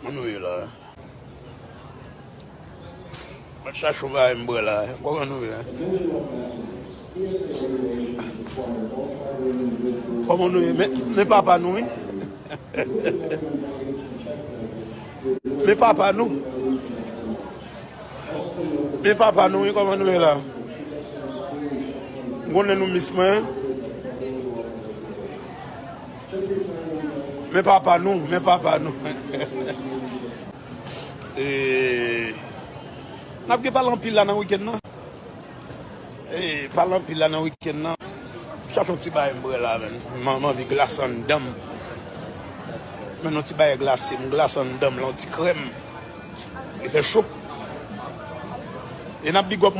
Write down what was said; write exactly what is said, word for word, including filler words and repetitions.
Kòman nou ye la? Mwen chache yon bagay m bwè la. Kòman nou ye? Kòman nou ye? Men, men papa nou, wi. Men papa nou. Men papa nou, wi, kòman nou ye la? M konnen nou miss mwen. Men papa nou, men papa nou. E, n ap gen pale anpil la nan wikenn nan. E, pale anpil la nan wikenn nan. Chache yon ti bagay m bwè la, menn. M, m anvi glas anndan m. Men yon ti bagay glase, m glase anndan m la, yon ti krèm. Li fè cho. E n ap big up